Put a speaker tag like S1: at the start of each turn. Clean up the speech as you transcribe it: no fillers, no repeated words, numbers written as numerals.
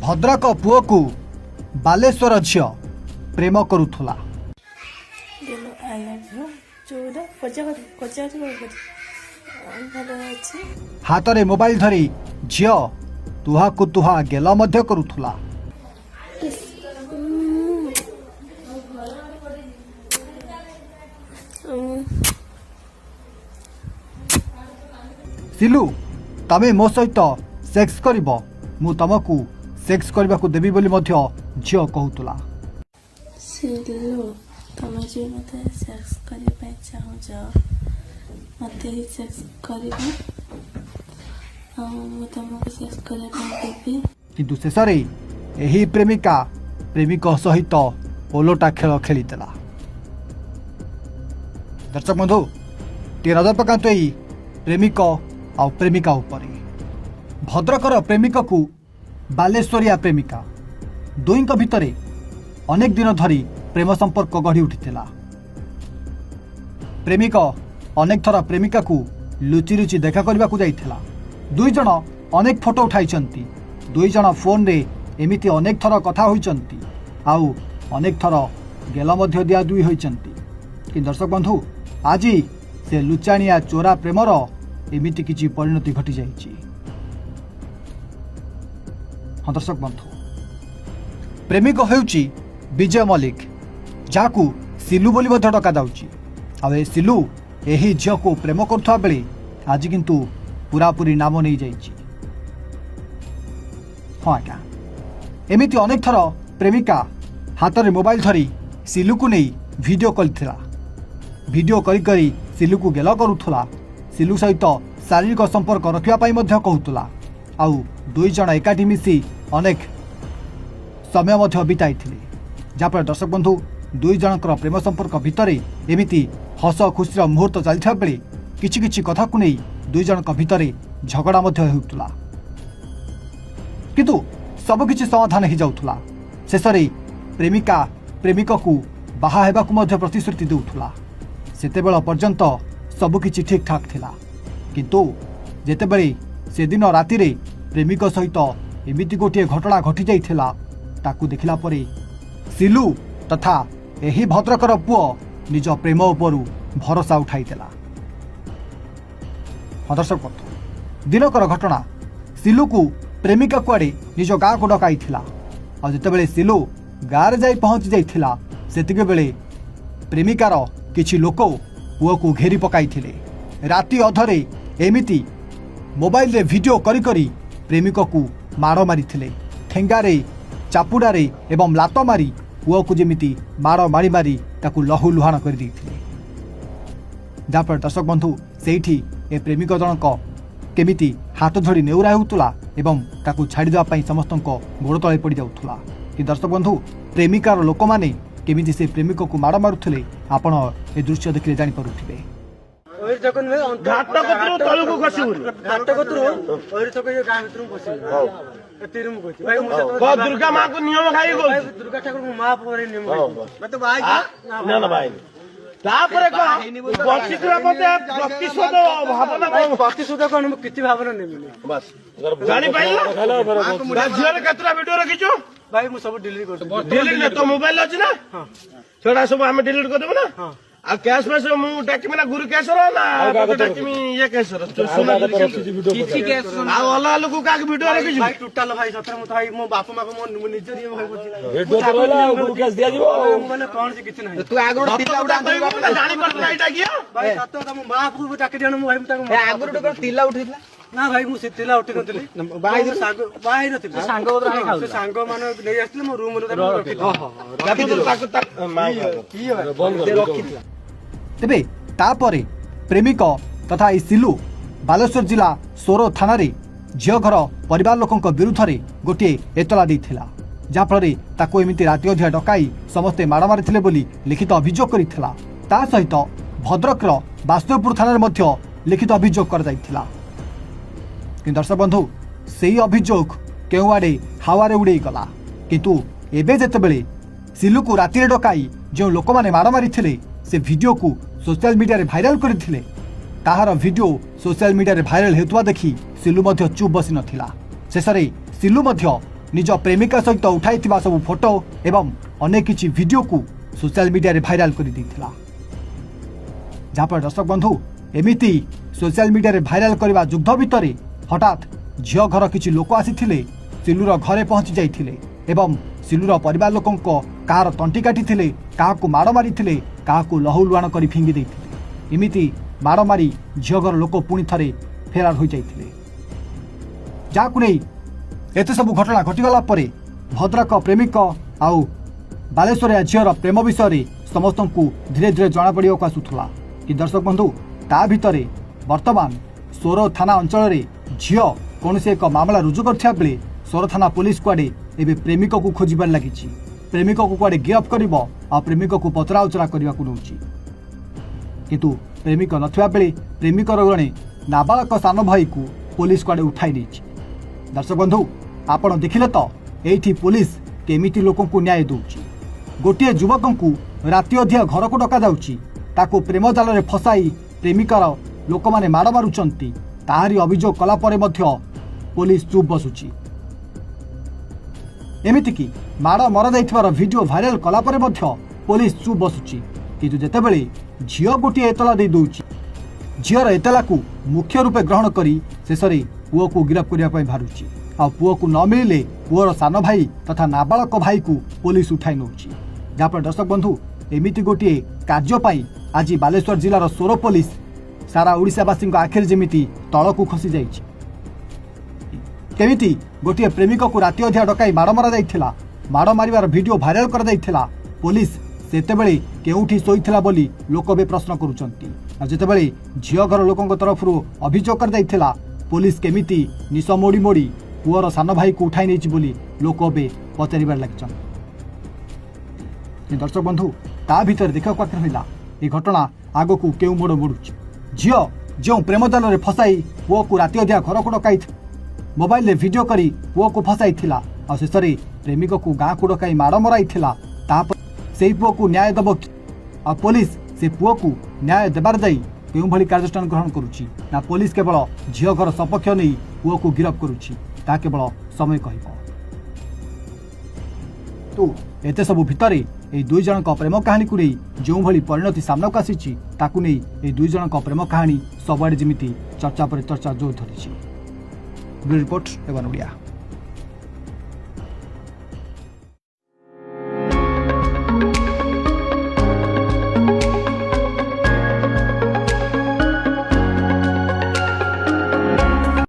S1: ଭଦ୍ରକ ପୁଅକୁ ବାଲେଶ୍ୱର ଝିଅ ପ୍ରେମ କରୁଥିଲା।
S2: ଗେଲୁ, I love you. 14 କଜା କଜା ଭଲ ଅଛି।
S1: ହାତରେ ମୋବାଇଲ ଧରି ଝିଅ ତୁହାକୁ ତୁହା ଗେଲ ମଧ୍ୟ କରୁଥିଲା।
S2: କିସ୍।
S1: ସିଲୁ, ତମେ ମୋ ସହିତ ସେକ୍ସ କରିବ, ମୁଁ ତମକୁ ସେକ୍ସ କରିବାକୁ ଦେବି ବୋଲି ମଧ୍ୟ ଝିଅ କହୁଥିଲା।
S2: ସିଲୁ, ତମେ ଯେ ମୋତେ ସେକ୍ସ କରିବା ପାଇଁ ଚାହୁଁଛ, ମୋତେ ହିଁ ସେକ୍ସ କରିବ ଆଉ ମୁଁ ତମକୁ ସେକ୍ସ କରିବା ପାଇଁ ଦେବି।
S1: କିନ୍ତୁ ଶେଷରେ ଏହି ପ୍ରେମିକା ପ୍ରେମିକ ସହିତ ଓଲଟା ଖେଳ ଖେଳିଦେଲା। ଦର୍ଶକ ବନ୍ଧୁ, ଟିକେ ନଜର ପକାନ୍ତୁ ଏଇ ପ୍ରେମିକ ଆଉ ପ୍ରେମିକା ଉପରେ। ଭଦ୍ରକର ପ୍ରେମିକକୁ ବାଲେଶ୍ୱରିଆ ପ୍ରେମିକା, ଦୁଇଙ୍କ ଭିତରେ ଅନେକ ଦିନ ଧରି ପ୍ରେମ ସମ୍ପର୍କ ଗଢ଼ି ଉଠିଥିଲା। ପ୍ରେମିକ ଅନେକ ଥର ପ୍ରେମିକାକୁ ଲୁଚି ଲୁଚି ଦେଖା କରିବାକୁ ଯାଇଥିଲା। ଦୁଇ ଜଣ ଅନେକ ଫଟୋ ଉଠାଇଛନ୍ତି। ଦୁଇ ଜଣ ଫୋନ୍ରେ ଏମିତି ଅନେକ ଥର କଥା ହୋଇଛନ୍ତି ଆଉ ଅନେକ ଥର ଗେଲ ମଧ୍ୟ ଦିଆଦୁଇ ହୋଇଛନ୍ତି। କିନ୍ତୁ ଦର୍ଶକ ବନ୍ଧୁ, ଆଜି ସେ ଲୁଚାଣିଆ ଚୋରା ପ୍ରେମର ଏମିତି କିଛି ପରିଣତି ଘଟିଯାଇଛି। ହଁ ଦର୍ଶକ ବନ୍ଧୁ, ପ୍ରେମିକ ହେଉଛି ବିଜୟ ମଲ୍ଲିକ, ଯାହାକୁ ସିଲୁ ବୋଲି ମଧ୍ୟ ଡକାଯାଉଛି। ଆଉ ଏ ସିଲୁ ଏହି ଝିଅକୁ ପ୍ରେମ କରୁଥିବା ବେଳେ ଆଜି କିନ୍ତୁ ପୁରାପୁରି ନାମ ନେଇଯାଇଛି। ହଁ ଆଜ୍ଞା, ଏମିତି ଅନେକ ଥର ପ୍ରେମିକା ହାତରେ ମୋବାଇଲ ଧରି ସିଲୁକୁ ନେଇ ଭିଡ଼ିଓ କରିଥିଲା। ଭିଡ଼ିଓ କରି କରି ସିଲୁକୁ ଗେଲ କରୁଥିଲା। ସିଲୁ ସହିତ ଶାରୀରିକ ସମ୍ପର୍କ ରଖିବା ପାଇଁ ମଧ୍ୟ କହୁଥିଲା। ଆଉ ଦୁଇ ଜଣ ଏକାଠି ମିଶି ଅନେକ ସମୟ ମଧ୍ୟ ବିତାଇଥିଲେ। ଯାହାଫଳରେ ଦର୍ଶକ ବନ୍ଧୁ, ଦୁଇ ଜଣଙ୍କର ପ୍ରେମ ସମ୍ପର୍କ ଭିତରେ ଏମିତି ହସ ଖୁସିର ମୁହୂର୍ତ୍ତ ଚାଲିଥିବା ବେଳେ କିଛି କିଛି କଥାକୁ ନେଇ ଦୁଇ ଜଣଙ୍କ ଭିତରେ ଝଗଡ଼ା ମଧ୍ୟ ହେଉଥିଲା, କିନ୍ତୁ ସବୁକିଛି ସମାଧାନ ହେଇଯାଉଥିଲା। ଶେଷରେ ପ୍ରେମିକା ପ୍ରେମିକକୁ ବାହା ହେବାକୁ ମଧ୍ୟ ପ୍ରତିଶ୍ରୁତି ଦେଉଥିଲା। ସେତେବେଳ ପର୍ଯ୍ୟନ୍ତ ସବୁକିଛି ଠିକ୍ଠାକ୍ ଥିଲା। କିନ୍ତୁ ଯେତେବେଳେ ସେଦିନ ରାତିରେ ପ୍ରେମିକ ସହିତ ଏମିତି ଗୋଟିଏ ଘଟଣା ଘଟିଯାଇଥିଲା, ତାକୁ ଦେଖିଲା ପରେ ସିଲୁ ତଥା ଏହି ଭଦ୍ରକର ପୁଅ ନିଜ ପ୍ରେମ ଉପରୁ ଭରସା ଉଠାଇଦେଲା। ହଁ ଦର୍ଶକ ବନ୍ଧୁ, ଦିନକର ଘଟଣା। ସିଲୁକୁ ପ୍ରେମିକା କୁଆଡ଼େ ନିଜ ଗାଁକୁ ଡକାଇଥିଲା। ଆଉ ଯେତେବେଳେ ସିଲୁ ଗାଁରେ ଯାଇ ପହଞ୍ଚି ଯାଇଥିଲା, ସେତିକିବେଳେ ପ୍ରେମିକାର କିଛି ଲୋକ ପୁଅକୁ ଘେରି ପକାଇଥିଲେ। ରାତି ଅଧରେ ଏମିତି ମୋବାଇଲରେ ଭିଡ଼ିଓ କରି କରି ପ୍ରେମିକକୁ ମାଡ଼ ମାରିଥିଲେ। ଠେଙ୍ଗାରେ, ଚାପୁଡ଼ାରେ ଏବଂ ଲାତ ମାରି ପୁଅକୁ ଯେମିତି ମାଡ଼ ମାରି ମାରି ତାକୁ ଲହୁ ଲୁହାଣ କରିଦେଇଥିଲେ। ଯାହାଫଳରେ ଦର୍ଶକ ବନ୍ଧୁ, ସେଇଠି ଏ ପ୍ରେମିକ ଜଣକ କେମିତି ହାତ ଧରି ନେଉରା ହେଉଥିଲା ଏବଂ ତାକୁ ଛାଡ଼ିଦେବା ପାଇଁ ସମସ୍ତଙ୍କ ଗୋଡ଼ ତଳେ ପଡ଼ିଯାଉଥିଲା। କିନ୍ତୁ ଦର୍ଶକ ବନ୍ଧୁ, ପ୍ରେମିକାର ଲୋକମାନେ କେମିତି ସେ ପ୍ରେମିକକୁ ମାଡ଼ ମାରୁଥିଲେ, ଆପଣ ଏ ଦୃଶ୍ୟ ଦେଖିଲେ ଜାଣିପାରୁଥିବେ।
S3: ଘାଟ କତରୁ ତଳକୁ ଖସିବୁନି।
S4: ଘାଟ କତରୁ ଅହିର ଛକ ଏ ଗାଁ ଭିତରକୁ ପଶିବି, ଏତିକି ମୁଁ କହୁଛି ଭାଇ। ମୁଁ
S3: କହ, ଦୁର୍ଗା ମାଙ୍କୁ ନିୟମ ଖାଇକି
S4: ଭାଇ,
S3: କହୁଛି।
S4: ଦୁର୍ଗା ଠାକୁର ମୋ ମା ପରେ ନିୟମ ଖାଇଛି।
S3: ନା ନା ଭାଇ, ତାପରେ କହ, ବଞ୍ଚିଥିବା ପର୍ଯ୍ୟନ୍ତ ପ୍ରତିଶୋଧ ଭାବନା କଣ?
S4: ପ୍ରତିଶୋଧ କଣ, ମୁଁ କିଛି ଭାବନା ନେବିନି।
S3: ଜାଣିପାରିଲ? ତା ଝିଅର କେତେଟା ଭିଡିଓ ରଖିଛୁ?
S4: ଭାଇ, ମୁଁ ସବୁ ଡିଲିଟ୍ କରିଦେବି।
S3: ଡିଲିଟ୍ ନା, ତୋ ମୋବାଇଲ ଅଛି ନା, ସେଟା ସବୁ ଆମେ ଡିଲିଟ୍ କରିଦେବୁ ନା? ଆଉ କ୍ୟାସ୍ ଫ୍ୟାସ୍ ମୁଁ ଡାକିବି ନା ଗୁରୁ କ୍ୟାସର ନା ତୋତେ ଡାକିବି ଇଏ କ୍ୟାସର? ଆଉ ଅଲଗା ଲୋକ କାହାକୁ ଭିଡିଓ ରଖିଛୁ?
S4: ଭାଇ, ଟୋଟାଲ ଭାଇ, ସତରେ ମୁଁ ତ ଭାଇ ମୋ ବାପା ମାକୁ ମୋ ମୋ ନିଜ ନିୟମ ଭାଇ ବୁଝି
S5: ଭିଡିଓ ତ ରହିଲା ଆଉ ଗୁରୁ କ୍ୟାସ୍ ଦିଆଯିବ ଆଉ।
S4: ମାନେ କୌଣସି କିଛି ନାହିଁ।
S3: ସତ କଥା କହିବୁ ନା, ଜାଣିପାରୁଛୁ ଏଇଟା କିଏ?
S4: ଭାଇ, ସତ କଥା, ମୋ ମା କୁ ଡାକି ଦିଅଣ ମୁଁ ଭାଇ, ମୁଁ ତାକୁ
S6: ଆଗରୁ ଗୋଟେ ତିଲା ଉଠେଇଥିଲା।
S4: ନା ଭାଇ, ମୁଁ ସେ ତିଲା ଉଠି ନଥିଲି, ବାହା ହେଇନଥିଲି। ସେ ସାଙ୍ଗ ମାନେ ନେଇ ଆସିଥିଲେ, ମୋ ରୁମ ରେ ତାକୁ ରଖିଥିଲି।
S3: ତାକୁ
S6: ରଖିଥିଲା।
S1: ତେବେ ତାପରେ ପ୍ରେମିକ ତଥା ଏହି ସିଲୁ ବାଲେଶ୍ୱର ଜିଲ୍ଲା ସୋର ଥାନାରେ ଝିଅ ଘର ପରିବାର ଲୋକଙ୍କ ବିରୁଦ୍ଧରେ ଗୋଟିଏ ଏତଲା ଦେଇଥିଲା, ଯାହାଫଳରେ ତାକୁ ଏମିତି ରାତି ଅଧିଆ ଡକାଇ ସମସ୍ତେ ମାଡ଼ ମାରିଥିଲେ ବୋଲି ଲିଖିତ ଅଭିଯୋଗ କରିଥିଲା। ତା ସହିତ ଭଦ୍ରକର ବାସୁଦେବପୁର ଥାନାରେ ମଧ୍ୟ ଲିଖିତ ଅଭିଯୋଗ କରାଯାଇଥିଲା। କିନ୍ତୁ ଦର୍ଶକ ବନ୍ଧୁ, ସେଇ ଅଭିଯୋଗ କେଉଁଆଡ଼େ ହାୱାରେ ଉଡ଼େଇ ଗଲା। କିନ୍ତୁ ଏବେ ଯେତେବେଳେ ସିଲୁକୁ ରାତିରେ ଡକାଇ ଯେଉଁ ଲୋକମାନେ ମାଡ଼ ମାରିଥିଲେ, ସେ ଭିଡ଼ିଓକୁ ସୋସିଆଲ ମିଡ଼ିଆରେ ଭାଇରାଲ କରିଥିଲେ, ତାହାର ଭିଡ଼ିଓ ସୋସିଆଲ ମିଡ଼ିଆରେ ଭାଇରାଲ ହେଉଥିବା ଦେଖି ସିଲୁ ମଧ୍ୟ ଚୁପ୍ ବସି ନଥିଲା। ଶେଷରେ ସିଲୁ ମଧ୍ୟ ନିଜ ପ୍ରେମିକା ସହିତ ଉଠାଇଥିବା ସବୁ ଫଟୋ ଏବଂ ଅନେକ କିଛି ଭିଡ଼ିଓକୁ ସୋସିଆଲ ମିଡ଼ିଆରେ ଭାଇରାଲ କରିଦେଇଥିଲା। ଯାହାଫଳରେ ଦର୍ଶକ ବନ୍ଧୁ, ଏମିତି ସୋସିଆଲ ମିଡ଼ିଆରେ ଭାଇରାଲ କରିବା ଯୁଦ୍ଧ ଭିତରେ ହଠାତ୍ ଝିଅ ଘର କିଛି ଲୋକ ଆସିଥିଲେ, ସିଲୁର ଘରେ ପହଞ୍ଚି ଯାଇଥିଲେ ଏବଂ ସିଲୁର ପରିବାର ଲୋକଙ୍କ କାହାର ତଣ୍ଟି କାଟିଥିଲେ, କାହାକୁ ମାଡ଼ ମାରିଥିଲେ, କାହାକୁ ଲହୁ ଲୁହାଣ କରି ଫିଙ୍ଗି ଦେଇଥିଲେ। ଏମିତି ମାଡ଼ ମାରି ଝିଅ ଘର ଲୋକ ପୁଣି ଥରେ ଫେରାର ହୋଇଯାଇଥିଲେ। ଯାହାକୁ ନେଇ ଏତେ ସବୁ ଘଟଣା ଘଟିଗଲା ପରେ ଭଦ୍ରକ ପ୍ରେମିକ ଆଉ ବାଲେଶ୍ୱରିଆ ଝିଅର ପ୍ରେମ ବିଷୟରେ ସମସ୍ତଙ୍କୁ ଧୀରେ ଧୀରେ ଜଣାପଡ଼ିବାକୁ ଆସୁଥିଲା କି ଦର୍ଶକ ବନ୍ଧୁ, ତା ଭିତରେ ବର୍ତ୍ତମାନ ସୋର ଥାନା ଅଞ୍ଚଳରେ ଝିଅ କୌଣସି ଏକ ମାମଲା ରୁଜୁ କରିଥିବା ବେଳେ ସୋର ଥାନା ପୋଲିସ କୁଆଡ଼େ ଏବେ ପ୍ରେମିକକୁ ଖୋଜିବାରେ ଲାଗିଛି। ପ୍ରେମିକକୁ କୁଆଡ଼େ ଗିରଫ କରିବ ଆଉ ପ୍ରେମିକକୁ ପଚରାଉଚରା କରିବାକୁ ନେଉଛି। କିନ୍ତୁ ପ୍ରେମିକ ନଥିବା ବେଳେ ପ୍ରେମିକର ଜଣେ ନାବାଳକ ସାନ ଭାଇକୁ ପୋଲିସ କୁଆଡ଼େ ଉଠାଇ ନେଇଛି। ଦର୍ଶକ ବନ୍ଧୁ, ଆପଣ ଦେଖିଲେ ତ ଏଇଠି ପୋଲିସ କେମିତି ଲୋକଙ୍କୁ ନ୍ୟାୟ ଦେଉଛି। ଗୋଟିଏ ଯୁବକଙ୍କୁ ରାତି ଅଧିଆ ଘରକୁ ଡକାଯାଉଛି, ତାକୁ ପ୍ରେମ ଜାଲରେ ଫସାଇ ପ୍ରେମିକାର ଲୋକମାନେ ମାଡ଼ ମାରୁଛନ୍ତି। ତାହାରି ଅଭିଯୋଗ କଲା ପରେ ମଧ୍ୟ ପୋଲିସ ଚୁପ୍ ବସୁଛି। ଏମିତିକି ମାଡ଼ ମରାଯାଇଥିବାର ଭିଡ଼ିଓ ଭାଇରାଲ କଲା ପରେ ମଧ୍ୟ ପୋଲିସ ଚୁପ୍ ବସୁଛି। କିନ୍ତୁ ଯେତେବେଳେ ଝିଅ ଗୋଟିଏ ଏତଲା ଦେଇ ଦେଉଛି, ଝିଅର ଏତଲାକୁ ମୁଖ୍ୟ ରୂପେ ଗ୍ରହଣ କରି ଶେଷରେ ପୁଅକୁ ଗିରଫ କରିବା ପାଇଁ ବାହାରୁଛି। ଆଉ ପୁଅକୁ ନ ମିଳିଲେ ପୁଅର ସାନ ଭାଇ ତଥା ନାବାଳକ ଭାଇକୁ ପୋଲିସ ଉଠାଇ ନେଉଛି। ଯାହାଫଳରେ ଦର୍ଶକ ବନ୍ଧୁ, ଏମିତି ଗୋଟିଏ କାର୍ଯ୍ୟ ପାଇଁ ଆଜି ବାଲେଶ୍ୱର ଜିଲ୍ଲାର ସୋର ପୋଲିସ ସାରା ଓଡ଼ିଶାବାସୀଙ୍କ ଆଖିରେ ଯେମିତି ତଳକୁ ଖସି ଯାଇଛି। କେମିତି ଗୋଟିଏ ପ୍ରେମିକକୁ ରାତି ଅଧିଆ ଡକାଇ ମାଡ଼ ମରାଯାଇଥିଲା, ମାଡ଼ ମାରିବାର ଭିଡ଼ିଓ ଭାଇରାଲ କରାଯାଇଥିଲା, ପୋଲିସ ସେତେବେଳେ କେଉଁଠି ଶୋଇଥିଲା ବୋଲି ଲୋକ ଏବେ ପ୍ରଶ୍ନ କରୁଛନ୍ତି। ଆଉ ଯେତେବେଳେ ଝିଅ ଘର ଲୋକଙ୍କ ତରଫରୁ ଅଭିଯୋଗ କରାଯାଇଥିଲା, ପୋଲିସ କେମିତି ନିଶ ମୋଡ଼ି ମୋଡ଼ି ପୁଅର ସାନ ଭାଇକୁ ଉଠାଇ ନେଇଛି ବୋଲି ଲୋକ ଏବେ ପଚାରିବାରେ ଲାଗିଛନ୍ତି। ଦର୍ଶକ ବନ୍ଧୁ, ତା ଭିତରେ ଦେଖିବାକୁ ବାକି ରହିଲା ଏ ଘଟଣା ଆଗକୁ କେଉଁ ମୋଡ଼ ମୋଡ଼ୁଛି। ଝିଅ ଯେଉଁ ପ୍ରେମ ଜାଲରେ ଫସାଇ ପୁଅକୁ ରାତି ଅଧିଆ ଘରକୁ ଡକାଇ ମୋବାଇଲରେ ଭିଡ଼ିଓ କରି ପୁଅକୁ ଫସାଇଥିଲା ଆଉ ଶେଷରେ ପ୍ରେମିକକୁ ଗାଁକୁ ଡକାଇ ମାଡ଼ ମରାଇଥିଲା, ତାପରେ ସେଇ ପୁଅକୁ ନ୍ୟାୟ ଦେବ କି? ଆଉ ପୋଲିସ ସେ ପୁଅକୁ ନ୍ୟାୟ ଦେବାରେ ଯାଇ କେଉଁଭଳି କାର୍ଯ୍ୟାନୁଷ୍ଠାନ ଗ୍ରହଣ କରୁଛି, ନା ପୋଲିସ କେବଳ ଝିଅ ଘର ସପକ୍ଷ ନେଇ ପୁଅକୁ ଗିରଫ କରୁଛି, ତାହା କେବଳ ସମୟ କହିବ। କିନ୍ତୁ ଏତେ ସବୁ ଭିତରେ ଏଇ ଦୁଇ ଜଣଙ୍କ ପ୍ରେମ କାହାଣୀକୁ ନେଇ ଯେଉଁଭଳି ପରିଣତି ସାମ୍ନାକୁ ଆସିଛି, ତାକୁ ନେଇ ଏଇ ଦୁଇ ଜଣଙ୍କ ପ୍ରେମ କାହାଣୀ ସବୁଆଡ଼େ ଯେମିତି ଚର୍ଚ୍ଚା ପରେ ଚର୍ଚ୍ଚା ଜୋର ଧରିଛି। ବ୍ୟୁରୋ ରିପୋର୍ଟ, ଏୱାନ୍ ଓଡ଼ିଆ।